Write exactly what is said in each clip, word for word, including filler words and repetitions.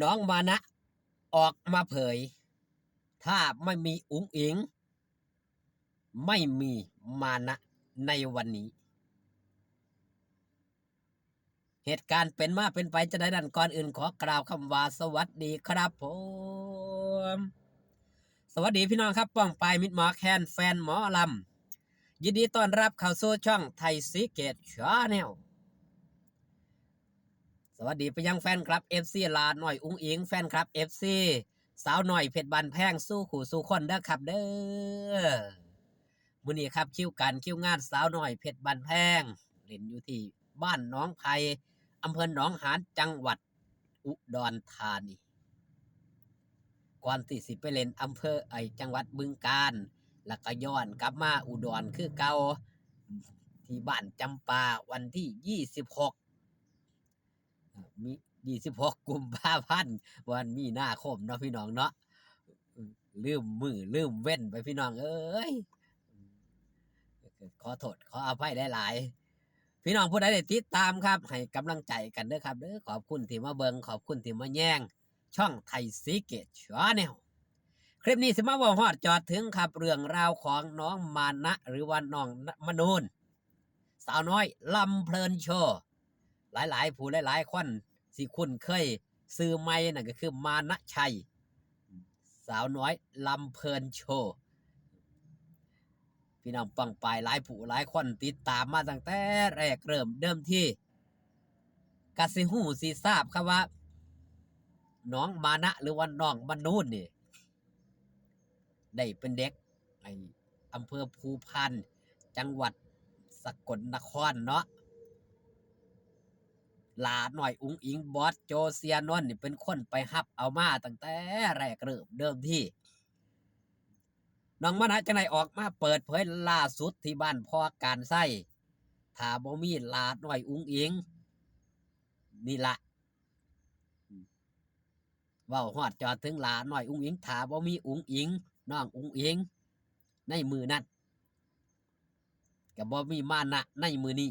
น้องมานะออกมาเผย ถ้าไม่มีอุ๋งอิ๋ง ไม่มีมานะในวันนี้ เหตุการณ์เป็นมาเป็นไปจะได้ดันก่อนอื่นขอกล่าวคำว่าสวัสดีครับผม สวัสดีพี่น้องครับป้องปายมิตรหมอแคนแฟนหมอลำ ยินดีต้อนรับเข้าสู่ช่องไทยซีเกตชาแนล สวัสดีไปยังแฟนคลับ เอฟซี หลาน้อยอุ๋งอิ๋ง แฟนคลับ เอฟซี สาวน้อยเพชรบ้านแพงสู้คู่สู้คนเด้อครับเด้อ มื้อนี้ครับคิวการคิวงานสาวน้อยเพชรบ้านแพง เล่นอยู่ที่บ้านหนองไผ่ อำเภอหนองหาน จังหวัดอุดรธานี ก่อนที่สิไปเล่นอำเภอไอจังหวัดบึงกาฬ แล้วก็ย้อนกลับมาอุดรคือเก่า ที่บ้านจำปาวันที่ยี่สิบหก เอ่อ มี ยี่สิบหก กุมภาพันธ์ วันมีนาคมเนาะพี่น้องเนาะ ลืมมื้อลืมเว้นไปพี่น้องเอ้ย ขอโทษขออภัยหลายๆ พี่น้องผู้ใดได้ติดตามครับ ให้กำลังใจกันเด้อครับเด้อ ขอบคุณที่มาเบิ่ง ขอบคุณที่มาแยง ช่องไทยซีเกตชาแนล คลิปนี้สิมาเว้าฮอดจอดถึงครับ เรื่องราวของน้องมานะ หรือว่าน้องมะนูน สาวน้อยลำเพลินโชว์ หลายๆ ผู้หลายๆ คนสิคุ้นเคยชื่อใหม่นั่นก็คือมานะชัย สาวน้อยลำเพลินโชว์ พี่น้องป้องปายหลายผู้หลายคนติดตามมาตั้งแต่แรกเริ่มเดิมที กะสิฮู้สิทราบครับว่า น้องมานะ หรือว่าน้องมะนูนนี่ ได้เป็นเด็กไอ้อำเภอภูพาน จังหวัดสกลนครเนาะ หลาน้อยอุ๋งอิ๋ง บอสโจ เสียนนท์นี่เป็นคนไปรับเอามาตั้งแต่แรกเริ่มเดิมที น้องมานะจังได๋ออกมาเปิดเผยล่าสุดที่บ้านพ่อการไส้ ถ้าบ่มีหลาน้อยอุ๋งอิ๋ง นี่ละ เว้าฮอดจอดถึงหลาน้อยอุ๋งอิ๋ง ถ้าบ่มีอุ๋งอิ๋ง น้องอุ๋งอิ๋ง ในมื้อนั้น ก็บ่มีมานะในมื้อนี้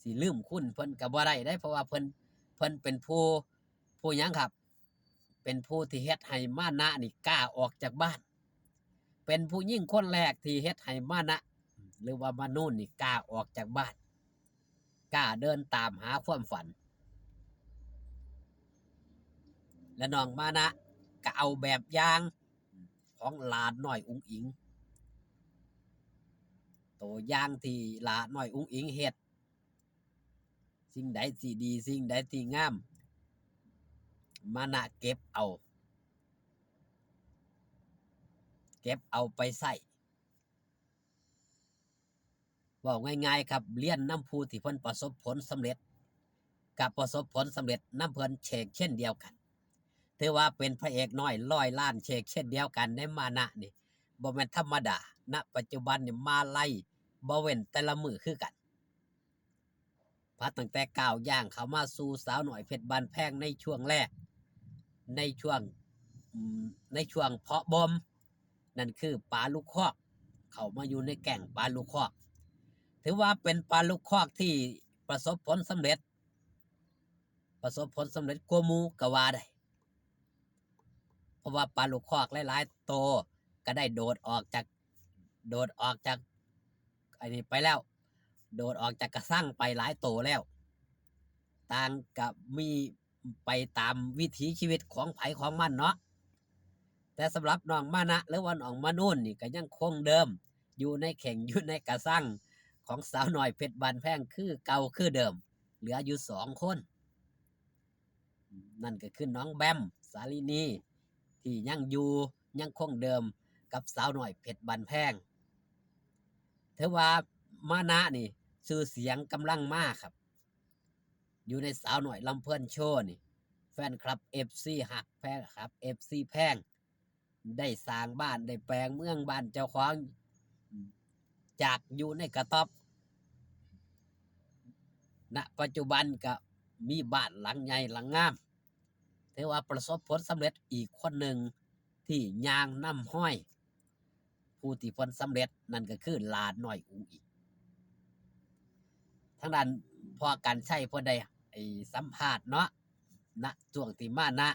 สิลืมคุณเพิ่นก็บ่ได้เด้ เพราะว่าเพิ่น เพิ่นเป็นผู้ ผู้หยังครับ เป็นผู้ที่เฮ็ดให้มานะนี่กล้าออกจากบ้าน เป็นผู้หญิงคนแรกที่เฮ็ดให้มานะ หรือว่ามะนูนนี่กล้าออกจากบ้าน กล้าเดินตามหาความฝัน และน้องมานะก็เอาแบบอย่างของหลาน้อยอุ๋งอิ๋ง ตัวอย่างที่หลาน้อยอุ๋งอิ๋งเฮ็ด สิ่งใดที่ดี สิ่งใดที่งาม มานะเก็บเอา เก็บเอาไปใช้ เว้าง่ายๆครับ เรียนนำผู้ที่เพิ่นประสบผลสำเร็จ ก็ประสบผลสำเร็จนำเพิ่นเฉกเช่นเดียวกัน ถือว่าเป็นพระเอกน้อยร้อยล้านเฉกเช่นเดียวกัน ในมานะนี่บ่แม่นธรรมดา ณ ปัจจุบันนี่มาลัยบ่เว้นแต่ละมื้อคือกัน พัดตั้งแต่ก้าวย่างเข้ามาสู่สาวน้อยเพชรบ้านแพงในช่วงแรก ในช่วง อืม ในช่วงเพาะบ่ม นั่นคือปลาลูกคอก เข้ามาอยู่ในแก๊งปลาลูกคอก ถือว่าเป็นปลาลูกคอกที่ประสบผลสำเร็จ ประสบผลสำเร็จกว่าหมู่ก็ว่าได้ เพราะว่าปลาลูกคอกหลายๆ โตก็ได้โดดออกจาก โดดออกจาก อันนี้ไปแล้ว โดดออกจากกระชังไปหลายโตแล้ว ต่างก็มีไปตามวิถีชีวิตของไผของมันเนาะ แต่สำหรับน้องมานะ หรือว่าน้องมะนูนนี่ก็ยังคงเดิม อยู่ในแก๊ง อยู่ในกระชังของสาวน้อยเพชรบ้านแพงคือเก่าคือเดิม เหลืออยู่สองคน นั่นก็คือน้องแบม สาลินี ที่ยังอยู่ ยังคงเดิมกับสาวน้อยเพชรบ้านแพง ถือว่ามานะนี่ ชื่อเสียงกำลังมาครับ อยู่ในสาวน้อยลำเพลินโชว์นี่ แฟนคลับ เอฟซี ฮัก แฟนคลับ เอฟซี แพง ได้สร้างบ้าน ได้แปลงเมืองบ้านเจ้าของ จากอยู่ในกระต๊อบ ณ ปัจจุบันก็มีบ้านหลังใหญ่หลังงาม ถือว่าประสบผลสำเร็จอีกคนหนึ่งที่ย่างนำฮอยผู้ที่เพิ่นสำเร็จ นั่นก็คือหลาน้อยอุ๋งอิ๋ง ทางด้านพ่อการไส้เพิ่นได้ ไอ้ สัมภาษณ์เนาะ ณ ช่วงที่มานะ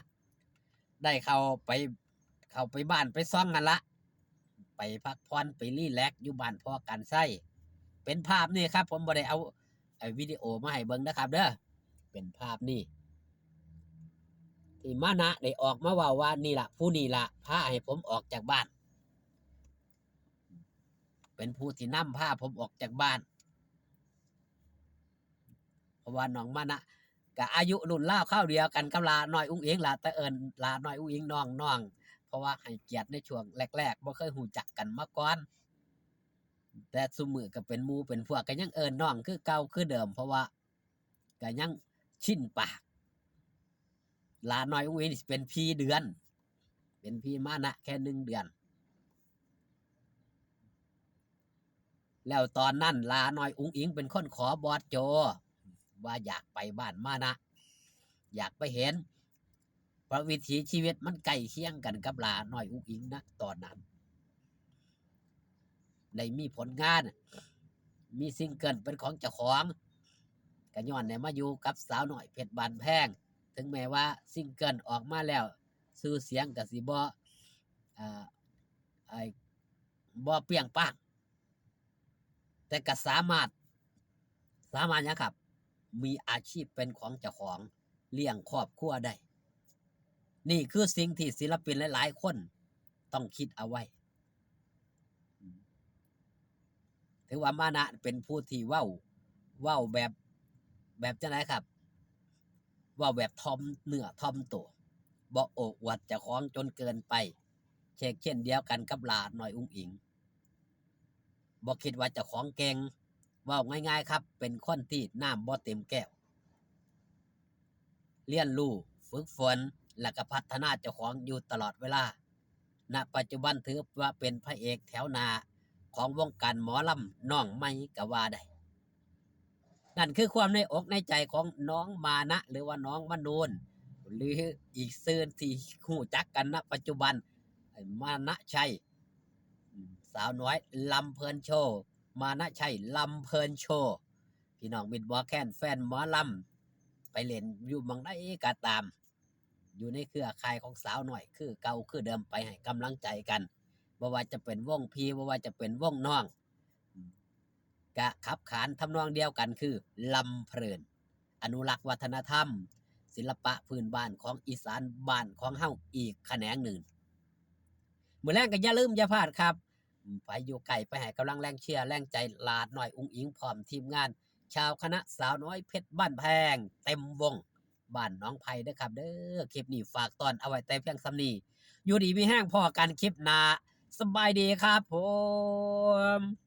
ได้เข้าไป เข้าไปบ้านไปซ่องหั่นละ ไปพักผ่อนไปรีแลกซ์อยู่บ้านพ่อกรรณชัย เป็นภาพนี่ครับ ผมบ่ได้เอาไอ้วิดีโอมาให้เบิ่งนะครับเด้อ เป็นภาพนี่ ที่มานะได้ออกมาเว้าว่า "นี่ล่ะ ผู้นี่ล่ะ พาให้ผมออกจากบ้าน เป็นผู้ที่นำพาผมออกจากบ้าน" เพราะว่าน้องมานะก็อายุรุ่นราวคราวเดียวกันกับหล้าน้อยอุ๋งอิ๋งล่ะ แต่เอิ้นหล้าน้อยอุ๋งอิ๋งน้องๆ เพราะว่าให้เกียรติในช่วงแรกๆ บ่เคยรู้จักกันมาก่อน แต่ซุมื้อก็เป็นหมู่เป็นพวก ก็ยังเอิ้นน้องคือเก่าคือเดิม เพราะว่าก็ยังชินปาก หล้าน้อยอุ๋งอิ๋งนี่สิเป็นพี่เดือน เป็นพี่มานะแค่หนึ่งเดือน แล้วตอนนั้นหล้าน้อยอุ๋งอิ๋งเป็นคนขอบอสโจ ว่าอยากไปบ้านมานะ อยากไปเห็น เพราะวิถีชีวิตมันใกล้เคียงกันกับหล้าน้อยอุ๋งอิ๋งนะตอนนั้น ได้มีผลงาน มีซิงเกิลเป็นของเจ้าของ ก็ย้อนได้มาอยู่กับสาวน้อยเพชรบ้านแพง ถึงแม้ว่าซิงเกิลออกมาแล้ว ชื่อเสียงก็สิบ่ อ่า ไอ้ บ่เปรี้ยงป้าง แต่ก็สามารถ สามารถหยังครับ มีอาชีพเป็นของเจ้าของ เลี้ยงครอบครัวได้ นี่คือสิ่งที่ศิลปินหลายๆ คนต้องคิดเอาไว้ ถือว่ามานะเป็นผู้ที่เว้า เว้าแบบ แบบจั่งใดครับ เว้าแบบถ่อมเนื้อถ่อมตัว บ่โอ้อวดเจ้าของจนเกินไป เชกเช่นเดียวกันกับหล้าน้อยอุ๋งอิ๋ง บ่คิดว่าเจ้าของเก่ง เว้าง่ายๆครับ เป็นคนที่น้ำบ่เต็มแก้ว เรียนรู้ ฝึกฝน และก็พัฒนาเจ้าของอยู่ตลอดเวลา ณ ปัจจุบันถือว่าเป็นพระเอกแถวหน้าของวงการหมอลำน้องใหม่ก็ว่าได้ นั่นคือความในอกในใจของน้องมานะ หรือว่าน้องมนูน หรืออีกชื่อที่รู้จักกัน ณ ปัจจุบัน มานะชัย อืม สาวน้อยลำเพลินโชว์ มานะชัยลำเพลินโชว์ พี่น้องมิตรหมอแคน แฟนหมอลำ ไปเล่นอยู่หม่องใดก็ตาม อยู่ในเครือข่ายของสาวน้อยคือเก่าคือเดิม ไปให้กำลังใจกัน บ่ว่าจะเป็นวงพี่ บ่ว่าจะเป็นวงน้อง อืม กะขับขานทำนองเดียวกันคือลำเพลิน อนุรักษ์วัฒนธรรม ศิลปะพื้นบ้านของอีสานบ้านของเฮาอีกแขนงหนึ่ง มื้อแลงก็อย่าลืมอย่าพลาดครับ อืม ไปอยู่ใกล้ไปให้กำลังแรงเชียร์แรงใจหล้าน้อยอุ๋งอิ๋งพร้อมทีมงาน ชาวคณะสาวน้อยเพชรบ้านแพง เต็มวง บ้านหนองไผ่เด้อครับเด้อ คลิปนี้ฝากตอนเอาไว้แต่เพียงส่ำนี้ อยู่ดีมีแฮง พ้อกันคลิปหน้า สบายดีครับผม